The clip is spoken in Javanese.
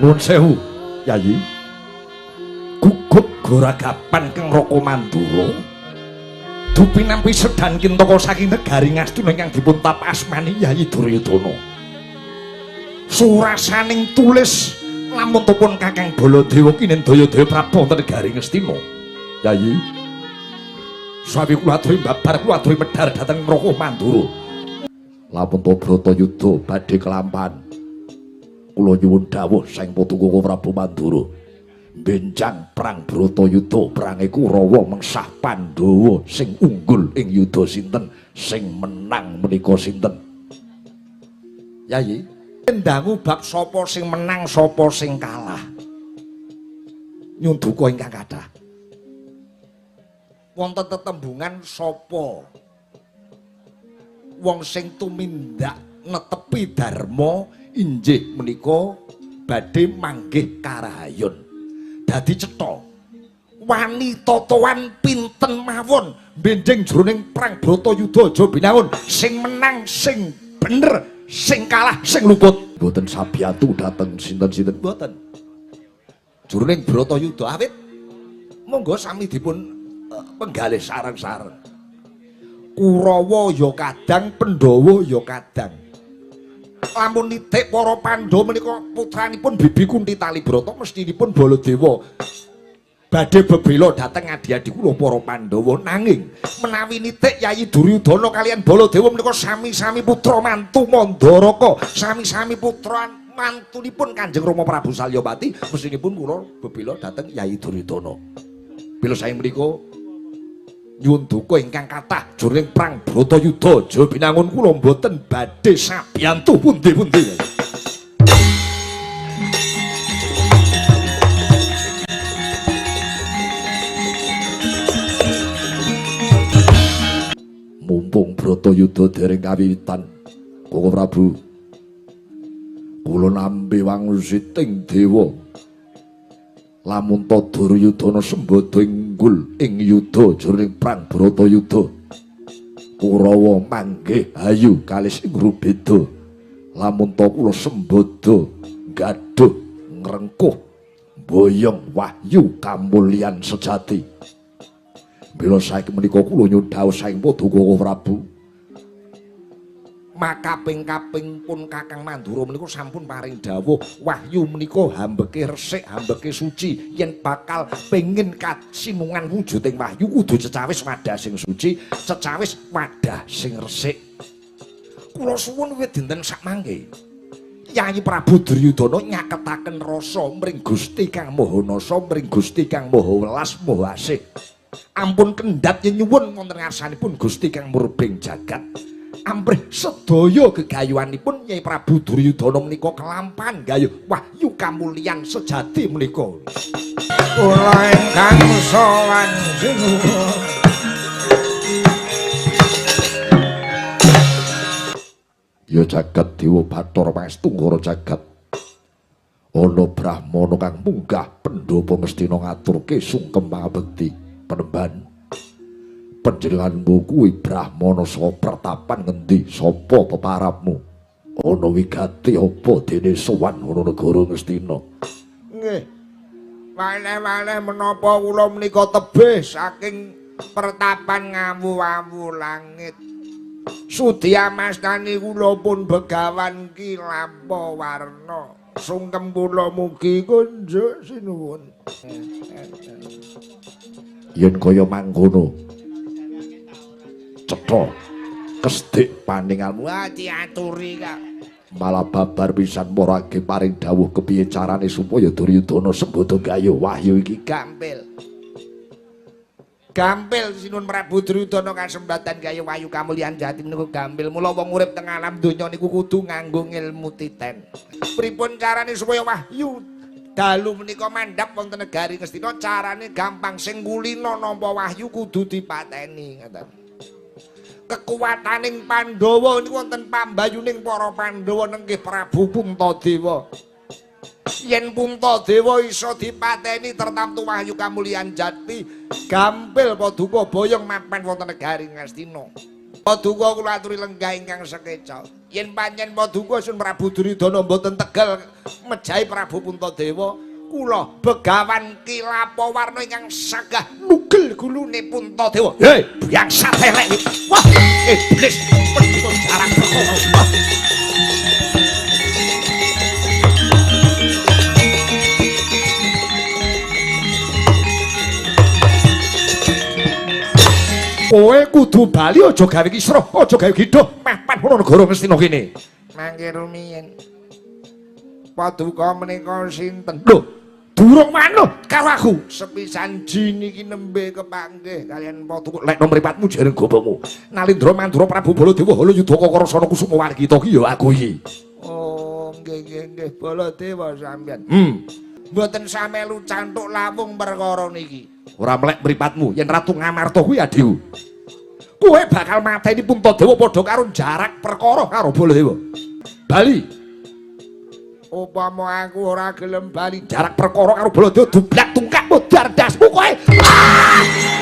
Nuwun sewu, Yayi. Gugup goragapan kang Raka Mandura. Dupinampi sedan kintaka saking negari Ngastina ingkang dipun tap asmani Yayi Duryudana. Surasaning tulis lamun tupun Kakang Baladewa kinendaya-daya prabu wonten negari Ngastina. Yayi. Sawi kula aturi babar kula aturi medhar dhateng Raka Mandura. Lamun to Bratayuda badhe kelampahan. Kula nyuwun dawuh saking Paduka Prabu Mandura. Benjang perang Bratayuda, perange Kurawa mengsah Pandhawa sing unggul ing yuda sinten, sing menang menika sinten? Yayi, ndangu bab sapa sing menang, sapa sing kalah. Nyun duka ingkang kathah. Wonten tetembungan sapa wong sing tumindak netepi dharma injih menika badhe manggih karahayon. Dadi cetha wani totoan pinten mawon benjing jroning perang Bratayuda aja binangun sing menang sing bener, sing kalah sing luput. Mboten sabiatu dhateng sinten-sinten mboten. Jroning Bratayuda awit monggo sami dipun penggalih sareng-sareng. Kurawa ya kadang, Pandhawa ya kadang. Lamun nitik para Pandhawa menika putranipun Bibi Kunti Talibrata mestinipun Baladewa badhe bebela dhateng adi-adi kula para Pandhawa. Nanging menawi nitik Yayi Duryudana kaliyan Baladewa menika sami-sami putra mantu Mandaraka, sami-sami putra mantunipun Kanjeng Rama Prabu Salyapati, mestinipun kula bebela dhateng Yayi Duryudana. Bila saking menika nyuwun duka ingkang kathah jroning perang Bratayuda aja binangun kula mboten badhe sabiyantu pundi-pundi. Mumpung Bratayuda dereng kawiwitan, Koko Prabu, kula nampi wangsiting dewa. Lamun ta Duryudana sembada inggul ing yuda jroning perang Bratayuda, Kurawa manggih hayu kalih sing rubeda. Lamun ta kula sembada gaduh ngrengkuh boyong wahyu kamulyan sejati. Mila saiki menika kula nyuwun dawuh saking Paduka Prabu. Makaping-kaping pun Kakang Mandura menika sampun paring dawuh wahyu menika hambeke resik, hambeke suci. Yen bakal pengin kasinungan wujuding wahyu kudu cecawis wadah sing suci, cecawis wadah sing resik. Kula suwun wiwit dinten sakmangke Yayi Prabu Duryudana nyaketaken rasa mring Gusti Kang Maha Nasa, mring Gusti Kang Maha Welas Maha Asih. Ampun kendhat nyuwun wonten ngarsanipun Gusti Kang murbeng jagat. Amprih sedaya gegayuhanipun Nyai Prabu Duryudana menika kelampan gayuh wahyu kamulyan sejati menika. Kula ingkang sowan sinuwun. Ya jagat dewa Bathara Pangestu jagat. Ana brahmana kang munggah pendhapa Ngastina ngaturke sungkem pangabekti penemban. Panjenenganmu kuwi brahmana saka pertapan ngendi, sapa peparapmu, ana wigati apa dene sowan ana negara Ngastina? Nggih, waleh-waleh menapa kula menika tebih saking pertapan ngawu-awu langit. Sudi amastani kula pun Begawan Ki Lampawarna. Sungkem kula mugi kunjuk sinuwun. Yen kaya mangkono cetha kesdik paningalmu. Wah, diaturi kak. Malah babar pisan marake paring dawuh kepiye carane supaya Duryudana sembada gayuh wahyu iki. Gampil. Gampil Sinuwun Prabu Duryudana kasembatan gayuh wahyu kamulyan jati menika gampil. Mula wong urip teng alam donya niku kudu nganggo ngilmu titen. Pripun carane supaya wahyu dalu menika mandhap wonten negari Ngastina? Carane gampang, sing kulina nampa wahyu kudu dipateni ngoten. Kekuwataning Pandhawa niku wonten pambayuning para Pandhawa nenggih Prabu Puntadewa. Yen Puntadewa iso dipateni tertamtu wahyu kamulyan jati, gampil paduka boyong mapan wonten negari Ngastina. Paduka kula aturi lenggah ingkang sekeca. Yen pancen paduka Sun Prabu Duryudana mboten tegel mejahi Prabu Puntadewa, kula Begawan Ki Lapawarna ingkang sagah nugel gulune Puntadewa. Hei, bangsat elek. Wah, iblis pendhita jarak perkara. Wah. Kowe kudu bali aja gawe kisruh, aja gawe gidhuh, mapan ana negara Ngastina kene. Mangke rumiyin. Paduka menika sinten? Lho, durung manut karo aku. Sepisan jin iki nembe kepanggih kaliyan paduka. Lekno mripatmu jareng gobomu. Nalindra Mandura Prabu Baladewa Hala Yudhaka Karasana Kusuma Wargita ki ya aku iki. Oh, nggih nggih nggih Baladewa sampeyan. Mboten samelu cantuk lawung perkara niki. Ora mlek mripatmu yen Ratu Ngamarta kuwi adhiku. Kowe bakal mateni Puntadewa padha karo jarak perkara karo Baladewa. Bali. Upama aku ora gelem bali jarak perkara karo Baladewa dublak tungkak modar dasmu kowe. Ah!